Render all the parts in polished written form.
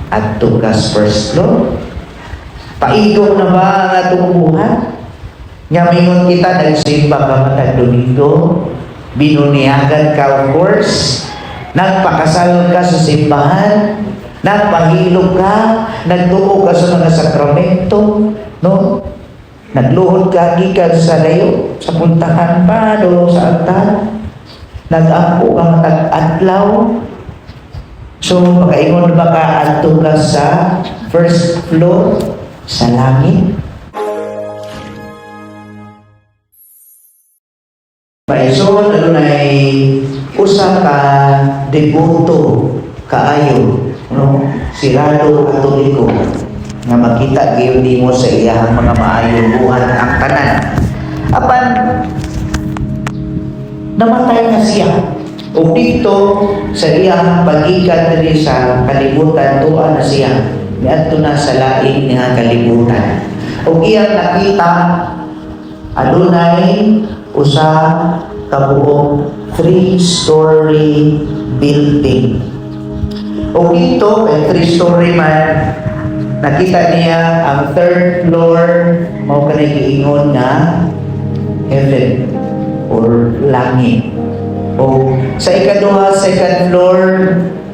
Adto ka sa first floor? Paigo na ba ang atong buhat? Nga mingon kita, nagsimba ka matag Domingo, binunyagan ka, of course, nagpakasal ka sa simbahan, nagpahilom ka, nagtuo ka sa mga sakramento, no? Nagluhod ka gikan sa layo, sa puntahan pa, do sa altar, nag-ampo ka matag adlaw. So, makaingon ba ka adto ka sa first floor sa langit? Maison, adunay usa ka deboto kaayo, no? Si Rado Katoliko nga makita gyud nimo sa iyang mga maayong buhat ang tanan. Apan namatay na siya. O dito sa iyang pagikan diri sa kalibutan, tuwa na siya. Niadto na sa lain nga kalibutan. O iyang nakita, adunay usa ka buong three-story building. O dito, kay three-story man, nakita niya ang third floor, mao kanay giingon nga heaven or langit. O sa ikaduha, second floor,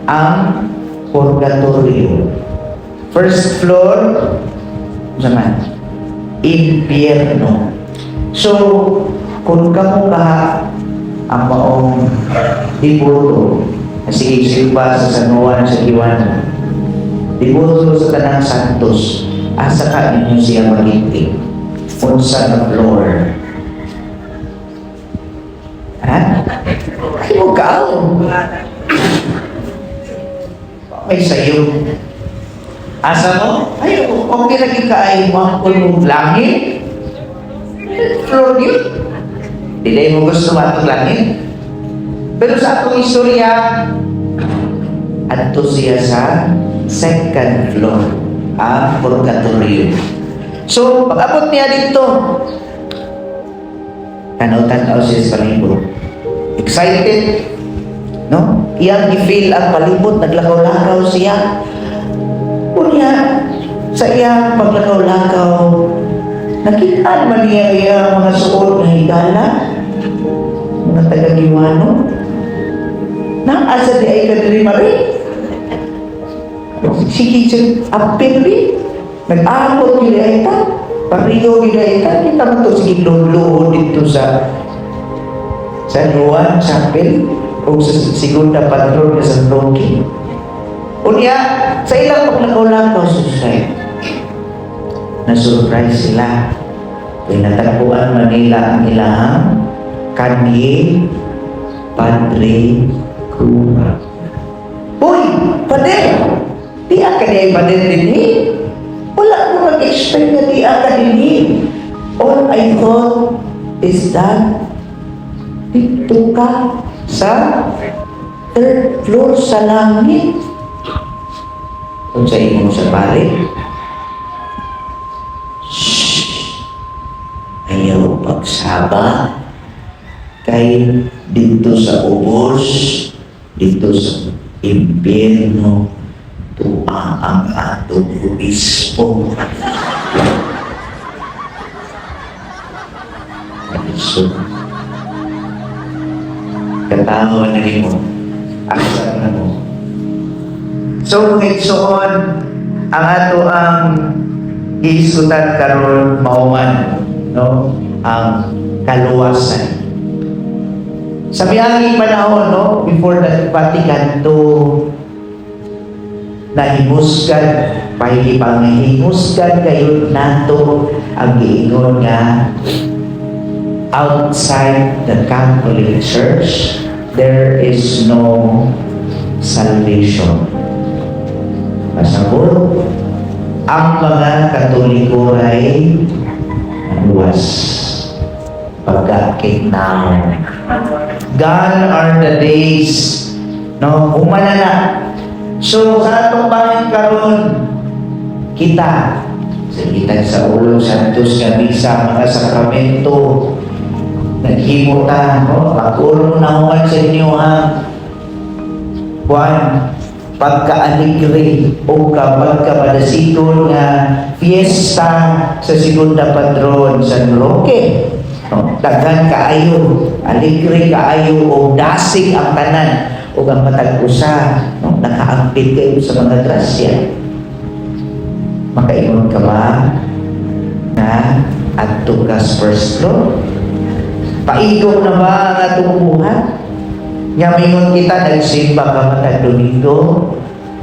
ang purgatorio. First floor, naman, impyerno. So, kung kamo ka ang maong deboto na sige simba sa San Juan sa Giwan, deboto sa Tanang Santos, asa ka ninyo siya maginti? Unsa na floor? Ha? Ay mo ka. May sayo. Asa mo? Ay, okay lagi ka ay mo langit. Floor yun. Dili mo gusto matong langit. Pero sa atong istorya, adto siya sa second floor, ang purgatorio. So, pag-abot niya dito, tanaw-tanaw siya sa palibot. Excited, no? Iyang i-feel ang palibot, naglakaw-lakaw siya. Unya, sa iyang paglakaw-lakaw, nakita man niya iyang mga suot na higala, mga taga-Guiuano. Naa sa diay ka diri, Mari? Sige, sige, apil bi. Nag-amot gid ay ta. Pariyo gid ay ta. Kita man to sige luhod dito sa San Juan Chapel o sa Segunda Patrón sa San Roque. Unya, sa ilang paglakaw-lakaw sa society, na-surprise sila. Kaya natagpuan man nila ang ilahang kanye Padre Kura. Uy, Pader! Di ka diay, Pader, dinhi. Wala ko mag-expect na di ka dinhi. All I thought is that dito ka sa third floor sa langit. Kung sa imong sa pare, "Shh! Ayaw pagsaba kay dito sa ubos, dito sa impyerno, tuwa ang atong obispo." So, katawa na nimo. Asa na mo? So, mga igsoon, ang ato ang gihisgutan karon mao man, no, ang kaluwasan. Sa miaging panahon, no, before the Vatican II, nahimusgan, pahigipangahimusgan kayo nato ang giingon nga outside the Catholic Church, there is no salvation. Pasabot, ang mga Katoliko ay luwas. Pagkakit now. Gone are the days. No, humana na. So, sa atong bahin karon, kita sa kita sa ulong Santos nga misa, mga sakramento, naghimo ta, no? Pag-ulo na human sa inyo ha, kuan, Pagkaaligre o pagkamadasigon nga fiesta sa Segunda Patron San Roque. No? Daghan kaayo, aligre kaayo o dasig ang tanan o ang matag usa, no? Nakaangpit kayo sa mga grasya. Makaingon ka ba na adto ka sa first floor? Paigo na ba ang atong buhat? Nga mingon kita, nagsimba ka matag Domingo,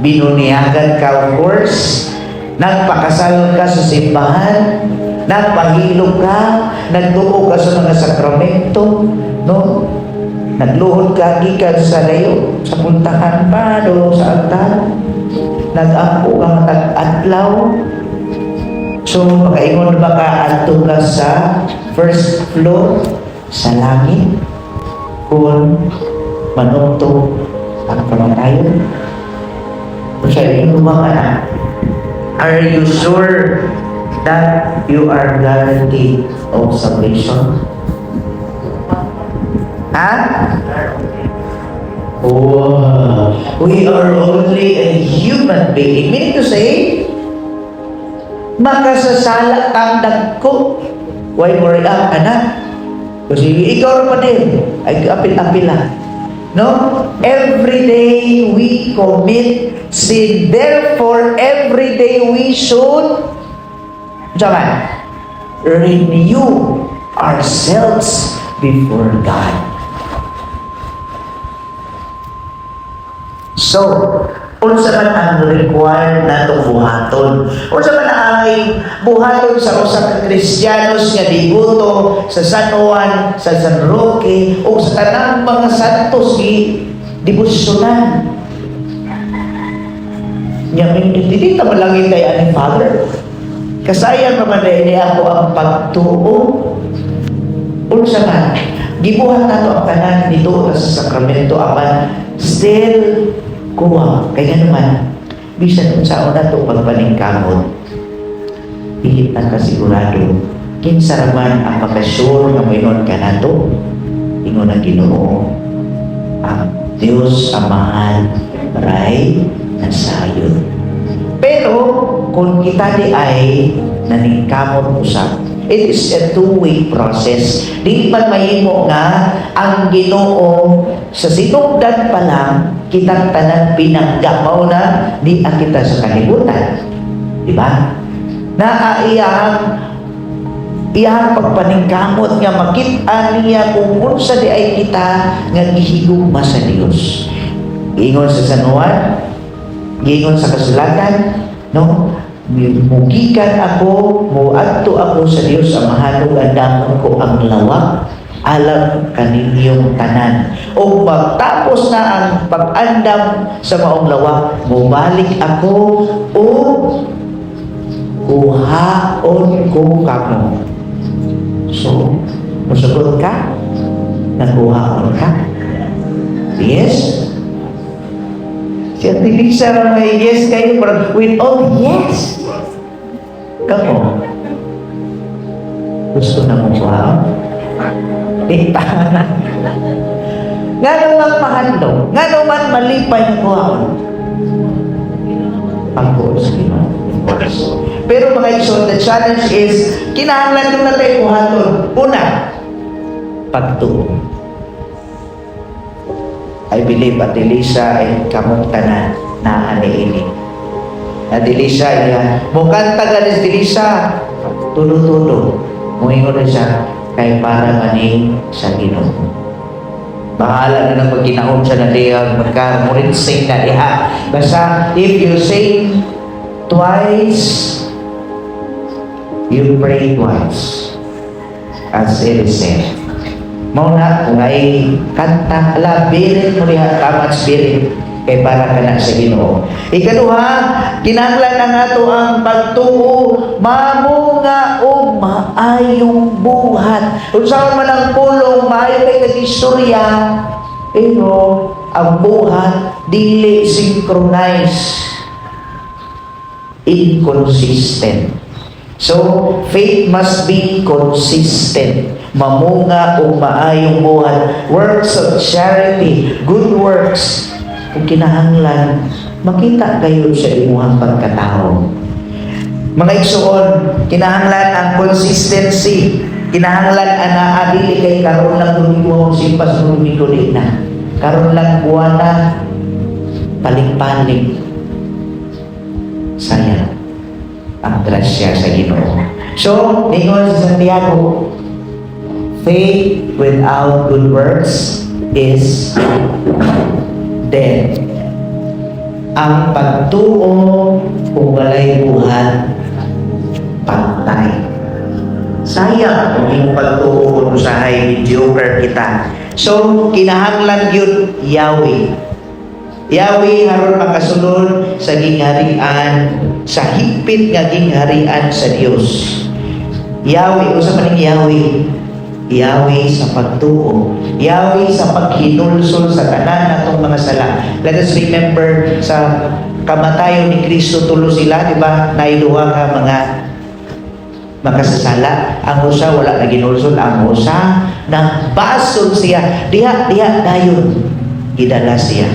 binuniyagan ka, of course, nagpakasal ka sa simbahan, nagpahilog ka, nagtuo ka sa mga sakramento, no? Nagluhod ka gikan sa layo, sa puntahan pa, do sa altar, nag-ampo ka matag adlaw. So, makaingon ba ka adto ka sa first floor sa langit kung manukto ang kamatayon? Kung sa inyo ba ka na, are you sure that you are guaranteed of salvation? Ha? Wow. We are only a human being. Meaning to say, makasasala kang dagko. Why worry up, anak? Kasi ikaw pa din. Ay, apil-apil lang. No? Every day we commit sin. Therefore, every day we should Jaman, renew ourselves before God. So, unsa man ang required natong buhaton? Unsa man ang buhaton sa usa ka Kristiyanos nga deboto sa San Juan, sa San Roque o sa tanang mga santos gi debosyonan? Nya dili ta malangit kay ani, Father. Kasayang naman dahil ako ang pagtuo. Unsa man, gibuhat nato ang tanan, nito sa sakramento, apan still kuwang. Kay naman, bisan unsaon nato pagpaningkamot, dili ta kasigurado kinsa ra man ang makasure nga moingon kanato. Ingon ang Ginoo, ang Dios Amahan ray nasayod. Pero kung kita di ay naningkamot usab, it is a two-way process. Di man mahimo nga ang Ginoo sa sinugdan pa lang kitang tanan pinangga, mao na di ang kita sa kalibutan. Di ba? Naa iyang iyang pagpaningkamot nga makit-an niya kung unsa di ay kita nga gihigugma sa Dios. Ingon sa San Juan, giingon sa kasulatan, no? Mugikan ako, muadto ako sa Dios Amahan ug andamon ko ang lawak alang kaninyong tanan. O magtapos na ang pag-andam sa maong lawak, mubalik ako o kuhaon ko kamo. So, musugot ka? Nakuhaon ka? Yes? Si Ate Lisa ra may yes kayo, parang with all yes. Kamo. Gusto na mo kuhaon? Di pa. Nga naman mahadlok, nga naman malipay na kuhaon. Pagbuot sa Ginoo. Of course. Pero, mga igsoon, the challenge is, kinahanglan yung natay buhaton. Una, pagtuo. I believe Ate Lisa ay kamong tanan na ani ini. Ate Lisa, iya, mukanta ka ni Ate Lisa, tulo-tulo. Muingon na siya, kay para maning sa Ginoo. Bahala na nang magginahom sa naliyang magka-murinsing na diha. Basta, if you sing twice, you pray twice. As it is said. Mao na, kung ay kanta, ala, birit mo diha, tama spirit, kay para ka na sa Ginoo. Ikaduha, kinahanglan ang ato ang pagtuo mamunga og maayong buhat. Unsaon man ang pulong, maayo kay kag istorya, pero ang buhat dili synchronize, inconsistent. So, faith must be consistent. Mamunga og maayong buhat. Works of charity, good works. Kung kinahanglan, Makita kayo sa imuhang pagkatao. Mga igsoon, kinahanglan ang consistency. Kinahanglan ana, dili kay karon lang Domingo ang simba, sa Domingo di na. Karon lang buwana, paling-paling. Sayang ang grasya sa Ginoo. So, ningon si Santiago, "Faith without good works is dead." Ang pagtuo kung walay buhat, patay. Sayang kung imong pagtuo kung usahay mediocre kita. So, kinahanglan yun yawi. Yawi aron makasulod sa gingharian, sa higpit nga gingharian sa Dios. Yawi, unsa man ning yawi? Yawi sa pagtuo. Yawi sa paghinulsol sa tanan natong mga sala. Let us remember sa kamatayon ni Kristo, tulo sila, di ba? Naay duha ka mga makasasala. Ang usa wala na ginulsol, ang usa nang basol siya. Diha diha dayon gidala siya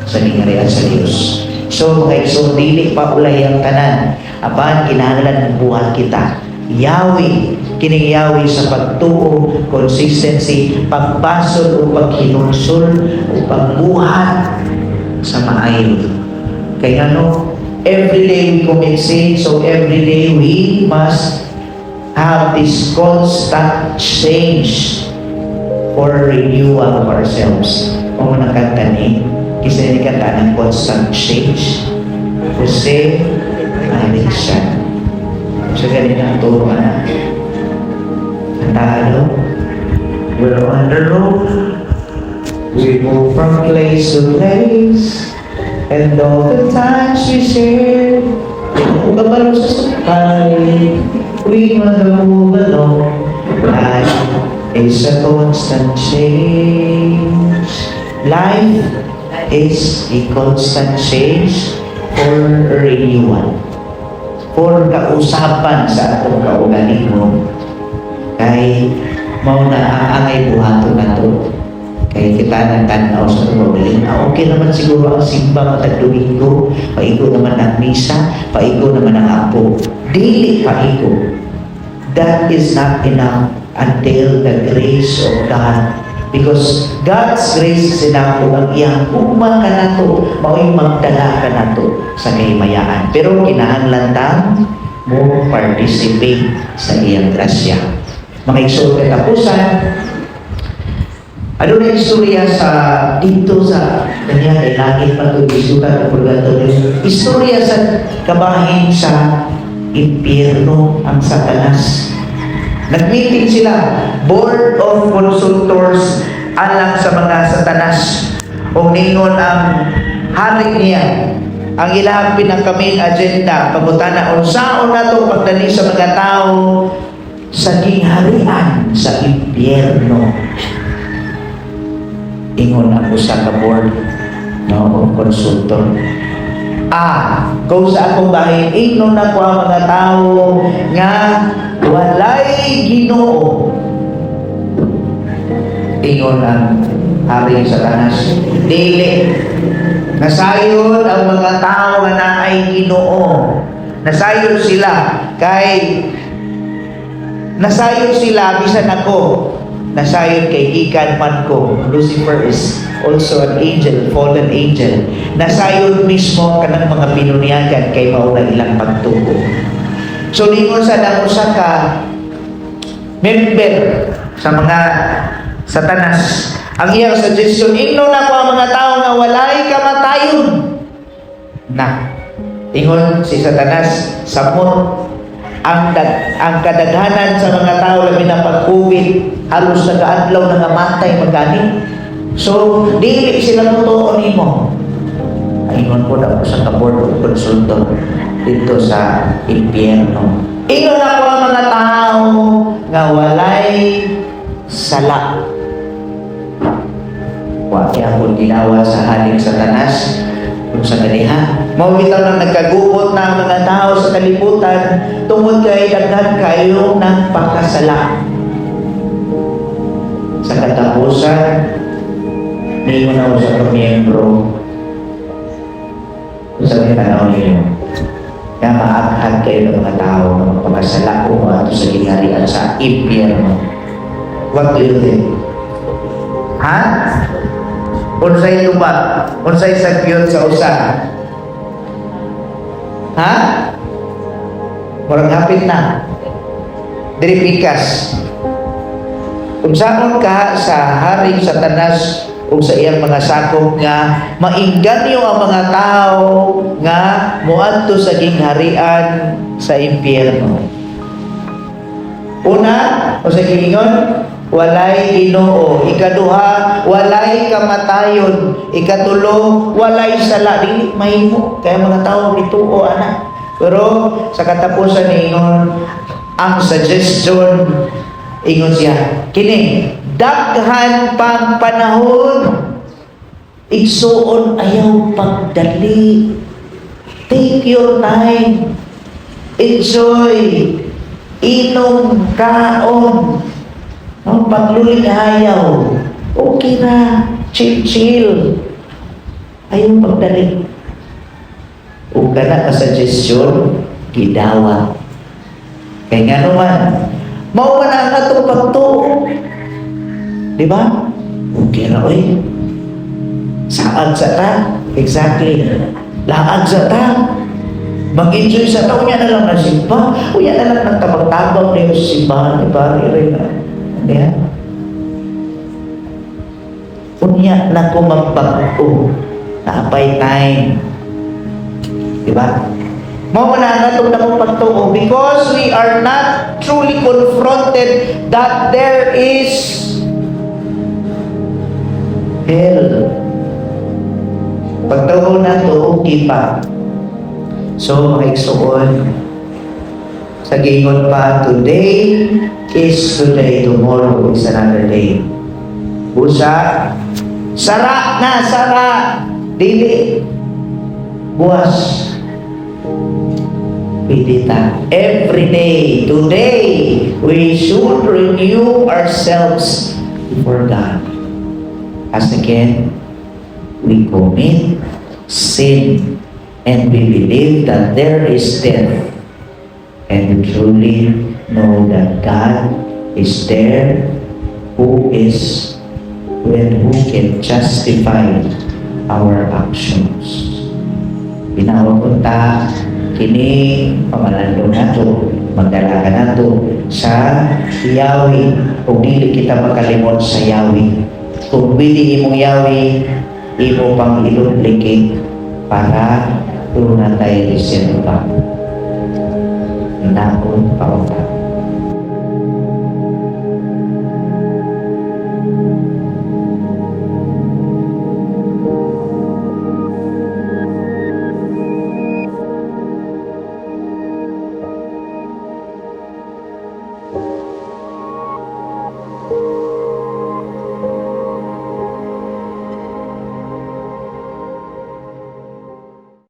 sa gingharian sa Dios. So mga igsoon, dili pa ulay ang tanan. Apan kinahanglan buhat kita. Yawi, kining yawi sa pagtuo, consistency, pagbasol o paghinulsol o pagbuhat sa maayo. Kay ano, every day we commit sin, so every day we must have this constant change for renewal of ourselves. O nang kanta ni, kisa ni kanta ng constant change. Jose Alexander. Sa ganun ang turo na. Talo, we're on the road. We move from place to place. And all the times we share, kabalo sa sakay, we must move along. Life is a constant change. Life is a constant change for renewal. For kausapan sa atong kaugalingon. Kay mao na ang angay buhaton nato. Kay kita nang tan-aw sa atong kaugalingon. Ah, okay naman siguro ang simba matag Domingo, paigo naman ang misa, paigo naman ang ampo. Dili paigo. That is not enough until the grace of God. Because God's grace is enough kung ang iyang gugma kanato, mao'y magdala kanato sa kahimayaan. Pero kinahanglan tang mo participate sa iyang grasya. Mga igsoon, katapusan, ano na istorya sa dito sa kanya kay langit man to isutan ang purgatorio. Istorya sa kabahin sa impyerno, ang Satanas. Nag-meeting sila, Board of Consultors alang sa mga Satanas. O ningon ang hari niya, ang ilang pinaka-main agenda, pangutana, unsaon nato pagdali sa mga tao sa gingharian sa impyerno? Ingon ang usa ka board, no, of consultor. Ah, kung sa akong bahin, ingnon na ko ang mga tao nga walay Ginoo. Ingon ang hari Satanas. Dili. Nasayon ang mga tao nga naay Ginoo. Nasayon sila kay nasayon sila bisan ako. Nasayon kay gikan man ko. Lucifer is also an angel, fallen angel. Nasayon mismo kanang mga binunyagan kay mao na ilang pagtuo. So ningon sa dang usa ka member sa mga Satanas, ang iyang suggestion, ingnon nako ang mga tao nga walay kamatayon. Na. Ingon si Satanas, samot ang kadaghanan sa mga tao, labi na pag COVID, halos nagaadlaw nangamatay magani. So, dili sila motuo nimo. Ingon po daw sa ka board of consultor dito sa impyerno. Ingon ako ang mga tao nga walay sala. Wa gyapon ginawa sa haling Satanas kung sa ganiha. Mao bitaw nang nagkagubot na ang mga tao sa kalibutan tungod kay daghan kayo ng pakasala. Sa katapusan, ningon ako sa miyembro, Sa may tanaw ninyo, nga maaghag kayo ng mga tao nga magpakasala o moadto sa gingharian sa impyerno. What do you think? Ha? Unsay tubag? Unsay sagyot sa usa? Ha? Murag hapit na. Diri pikas. Unsaon ka sa Haring Satanas ug sa iyang mga sakop nga maingganyo ang mga tao nga moadto sa gingharian sa impyerno? Una, o sa giingon, walay Ginoo. Ikaduha, walay kamatayon. Ikatulo, walay sala. Dili mahimo kaya mga tao mituo ana. Pero sa katapusan niingon ang suggestion, ingon siya, kini daghan pang panahon. Igsuon, ayaw pagdali. Take your time. Enjoy. Inom, kaon. No, pagluling-hayaw. Okay na. Chill, chill. Ayaw pagdali. Ug kana ka suggestion, gidawat. Kay nga naman, mao man ang atong pagtuo. Di ba? Okay ra oy. Saad sa ta? Exactly. Laag sa ta. Mag-enjoy sa ta. Unya na lang na simba. Unya na lang ng tabang-tabang niyo sa simbahan. Di ba? Rin na. Di Unya na ko magbag-o. Naa pay time. Di ba? Mao man ang atong dakong pagtuo because we are not truly confronted that there is hell. Pagtuo nato, okay pa. So, mga igsuon, sa giingon pa, today is today, tomorrow is another day. Busa, sara na, sara, dili, buwas, pwede ta. Every day, today, we should renew ourselves before God. As again, we commit sin and we believe that there is death. And we truly know that God is there who is and who can justify our actions. Ginawag unta kini pamalandong nato, magdala ka nato sa yawi ug dili kita makalimot sa yawi. Kung pwede imong yawi, imo pang i-duplicate para doon tayo reserva. Naon pa unta.